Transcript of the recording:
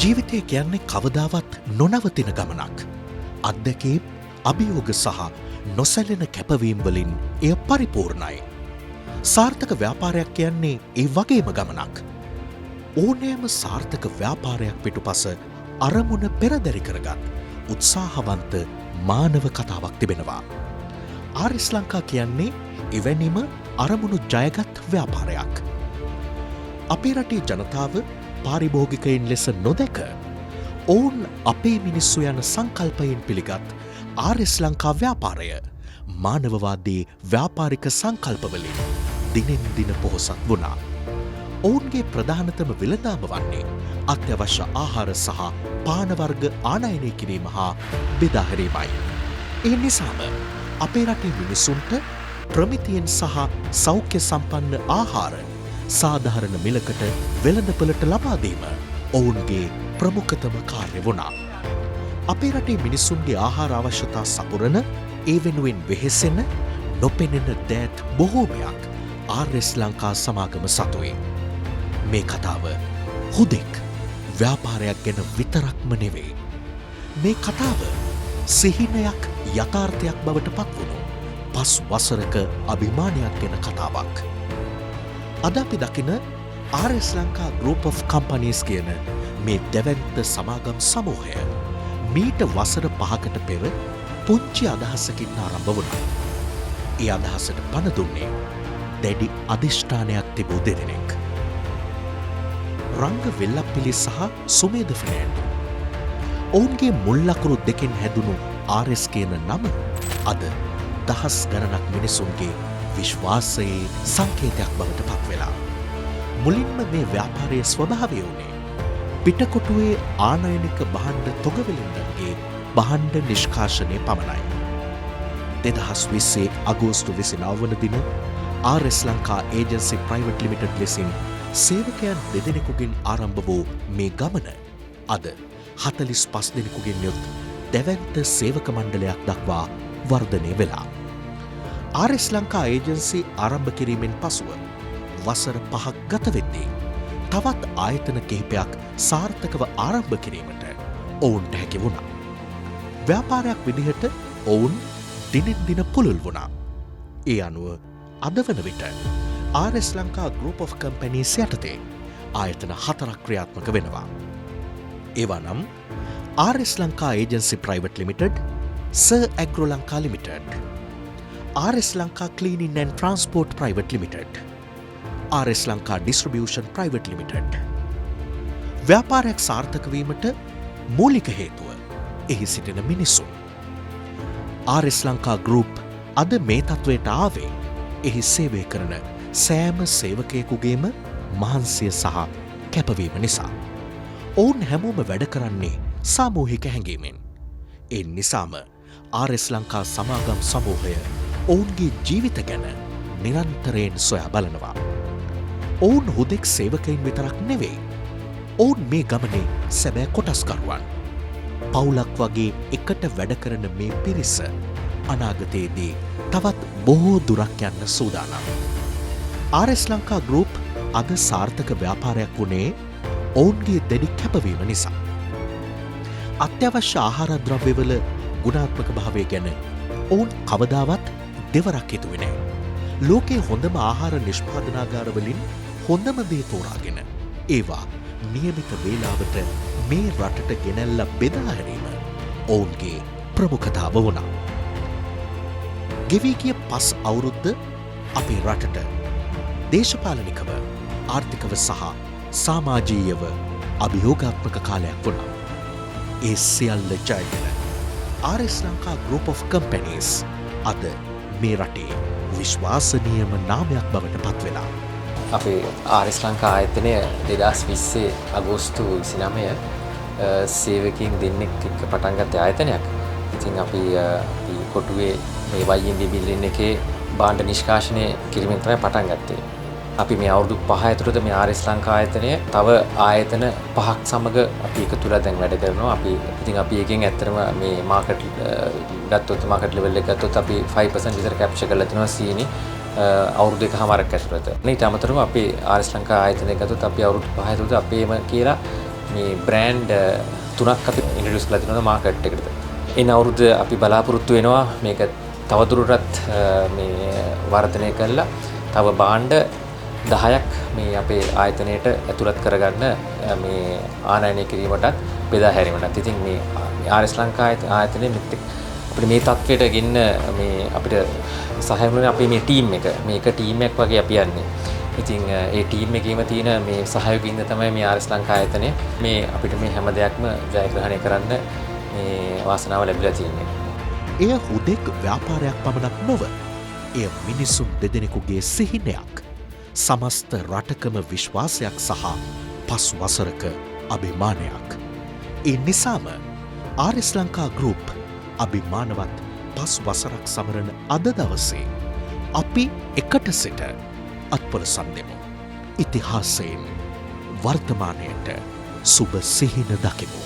ජීවිතය කියන්නේ කවදාවත් නොනවතින ගමනක්. අත්දැකීම්, අභියෝග සහ නොසැලෙන කැපවීම් වලින් එය පරිපූර්ණයි. සාර්ථක ව්‍යාපාරයක් කියන්නේ ඒ වගේම ගමනක්. ඕනෑම සාර්ථක ව්‍යාපාරයක් පිටුපස අරමුණ පෙරදරි කරගත් උත්සාහවන්ත මානව කතාවක් තිබෙනවා. ආර්.එස්. ලංකා කියන්නේ එවැනිම අරමුණු ජයගත් ව්‍යාපාරයක්. අපේ රටේ ජනතාව පාරිභෝගිකයින් ලෙස නොදැක ඔවුන් අපේ මිනිස්සු යන සංකල්පයෙන් පිළිගත් ආර්.එස්. ලංකා ව්‍යාපාරය මානවවාදී ව්‍යාපාරික සංකල්පවලින් දිනෙන් දින පොහොසත් වුණා. ඔවුන්ගේ ප්‍රධානතම වෙළඳාම වන්නේ අත්‍යවශ්‍ය ආහාර සහ පාන වර්ග ආනයනය කිරීම හා බෙදා හැරීමයි. ඒ නිසාම අපේ රටේ මිනිසුන්ට ප්‍රමිතියෙන් සහ සෞඛ්‍ය සම්පන්න ආහාර සාධාරණ මිලකට වෙළඳපළට ලබා දීම ඔවුන්ගේ ප්‍රමුඛතම කාර්ය වුණා. අපේ රටේ මිනිසුන්ගේ ආහාර අවශ්‍යතා සපුරන, ඒ වෙනුවෙන් වෙහෙසෙන නොපෙනෙන දෑත් බොහෝමයක් ආර්.එස්. ලංකා සමාගම සතුයි. මේ කතාව හුදෙක් ව්‍යාපාරයක් ගැන විතරක්ම නෙවෙයි. මේ කතාව සිහිනයක් යථාර්ථයක් බවට පත්වුණු 5 වසරක අභිමානයක් ගැන කතාවක්. අද අපි දකින RS. Lanka group of companies කියන මේ දැවැන්ත සමාගම් සමූහය මීට වසර 5කට පෙර පුංචි අදහසකින් ආරම්භ වුණා. ඒ අදහසට පණ දුන්නේ දැඩි අධිෂ්ඨානයක් තිබූ දෙදෙනෙක්. රංග වෙල්ලප්පිලි සහ සුමේද ෆර්නෑන්ඩෝ. ඔවුන්ගේ මුල් අකුරු දෙකෙන් හැදුණු ආර්.එස්. කියන නම අද දහස් ගණනක් මිනිසුන්ගේ විශ්වාසයේ සංකේතයක් බවට පත්වෙලා. මුලින්ම මේ ව්‍යාපාරයේ ස්වභාවය වුණේ පිටකොටුවේ ආනයනික භාණ්ඩ තොග වෙළෙන්දන්ගේ භාණ්ඩ නිෂ්කාශනය පමණයි. 2020 අගෝස්තු 29 වන දින RS. Lanka agency private limited ලෙසින් සේවකයන් දෙදෙනෙකුගෙන් ආරම්භ වූ මේ ගමන අද 45 දෙනෙකුගෙන් යුත් දැවැන්ත සේවක මණ්ඩලයක් දක්වා වර්ධනය වෙලා. ආර්.එස්. ලංකා ඒජන්සි ආරම්භ කිරීමෙන් පසුව වසර 5ක් ගත වෙද්දී තවත් ආයතන කිහිපයක් සාර්ථකව ආරම්භ කිරීමට ඔවුන්ට හැකි වුණා. ව්‍යාපාරයක් විදිහට ඔවුන් දිනෙන් දින පුළුල් වුණා. ඒ අනුව අද වන විට R S. Lanka group of companies යටතේ ආයතන හතරක් ක්‍රියාත්මක වෙනවා. ඒවා නම් R S. Lanka agency private limited, sir agro Lanka limited, R S. Lanka cleaning and transport private limited, R S. Lanka distribution private limited. ව්‍යාපාරයක් සාර්ථක වීමට මූලික හේතුව එහි සිටින මිනිසුන්. ආර්.එස්. ලංකා ගෲප් අද මේ තත්ත්වයට ආවේ එහි සේවය කරන සෑම සේවකයෙකුගේම මහන්සිය සහ කැපවීම නිසා. ඔවුන් හැමෝම වැඩ කරන්නේ සාමූහික හැඟීමෙන්. ඒ නිසාම ආර්.එස්. ලංකා සමාගම් සමූහය ඔවුන්ගේ ජීවිත ගැන නිරන්තරයෙන් සොයා බලනවා. ඔවුන් හුදෙක් සේවකයින් විතරක් නෙවෙයි. ඔවුන් මේ ගමනේ සැබෑ කොටස්කරුවන්. පවුලක් වගේ එකට වැඩ කරන මේ පිරිස අනාගතයේදී තවත් බොහෝ දුරක් යන්න සූදානම්. ආර්.එස්. ලංකා ගෲප් අද සාර්ථක ව්‍යාපාරයක් වුණේ ඔවුන්ගේ දැඩි කැපවීම නිසා. අත්‍යවශ්‍ය ආහාර ද්‍රව්‍යවල ගුණාත්මක භාවය ගැන ඔවුන් කවදාවත් දෙවරක් හිතුවේ නෑ. ලෝකයේ හොඳම ආහාර නිෂ්පාදනාගාරවලින් හොඳම දේ තෝරාගෙන ඒවා නියමිත වේලාවට මේ රටට ගෙනැල්ලා බෙදා හැරීම ඔවුන්ගේ ප්‍රමුඛතාව වුණා. ගෙවී ගිය 5 අවුරුද්ද අපේ රටට දේශපාලනිකව, ආර්ථිකව සහ සමාජීයව අභියෝගාත්මක කාලයක් වුණා. ඒ සියල්ල ජයගෙන ආර්.එස්. ලංකා ගෲප් ඔෆ් කම්පැනීස් අද මේ රටේ විශ්වාසනීයම නාමයක් බවට පත්වෙලා. අපේ ආර්.එස්. ලංකා ආයතනය 2020 අගෝස්තු 29 සේවකයින් දෙන්නෙක් එක්ක පටන් ගත්ත ආයතනයක්. ඉතින් අපි කොටුවේ මේ YNB building එකේ භාණ්ඩ නිෂ්කාශනය කිරීමෙන් තමයි පටන් ගත්තේ. අපි මේ අවුරුදු 5 ඇතුළත මේ ආර්.එස්. ලංකා ආයතනය තව ආයතන 5ක් සමග අපි එකතු වෙලා දැන් වැඩ කරනවා. අපි ඉතින් අපි එකෙන් ඇත්තටම මේ මාකට් ගත්තොත්, මාකට් ලෙවල් එක ගත්තොත්, අපි 5% විතර කැප්චර් කරලා තිනවා සීනි අවුරුදු එකහමාරක් ඇතුළත. ඊට අමතරව අපි ආර්.එස්. ලංකා ආයතනය ගත්තොත්, අපි අවුරුදු 5 ඇතුළත අපේම කියලා මේ බ්‍රෑන්ඩ් 3ක් අපි ඉන්ට්‍රොඩියුස් කරලා තිනවා මාකට් එකට. එන අවුරුද්ද අපි බලාපොරොත්තු වෙනවා මේක තවදුරටත් මේ වර්ධනය කරලා තව භාණ්ඩ 10ක් මේ අපේ ආයතනයට ඇතුළත් කරගන්න මේ ආනයනය කිරීමටත් බෙදා හැරීමටත්. ඉතින් මේ ආර්.එස් ලංකා ආයතනයේ අපිට මේ තත්ත්වයට ගෙන්න මේ අපිට සහාය වුණේ අපේ මේ ටීම් එක. මේක ටීම් එකක් වගේ අපි යන්නේ. ඉතින් ඒ ටීම් එකේම තියෙන මේ සහයෝගින්ද තමයි මේ ආර්.එස් ලංකා ආයතනය මේ අපිට මේ හැම දෙයක්ම ජයග්‍රහණය කරන්න මේ වාසනාව ලැබිලා තියෙන්නේ. එය හුදෙක් ව්‍යාපාරයක් පමණක් නොව, එය මිනිසුන් දෙදෙනෙකුගේ සිහිනයක්, සමස්ත රටකම විශ්වාසයක් සහ පස් වසරක අභිමානයක්. ඒ නිසාම ආර්.එස් ලංකා ගෲප් අභිමානවත් පස් වසරක් සමරන අද දවසේ අපි එකට සිට අත්පොළසන් දෙමු. ඉතිහාසයෙන් වර්තමානයට සුබ සිහින දකිමු.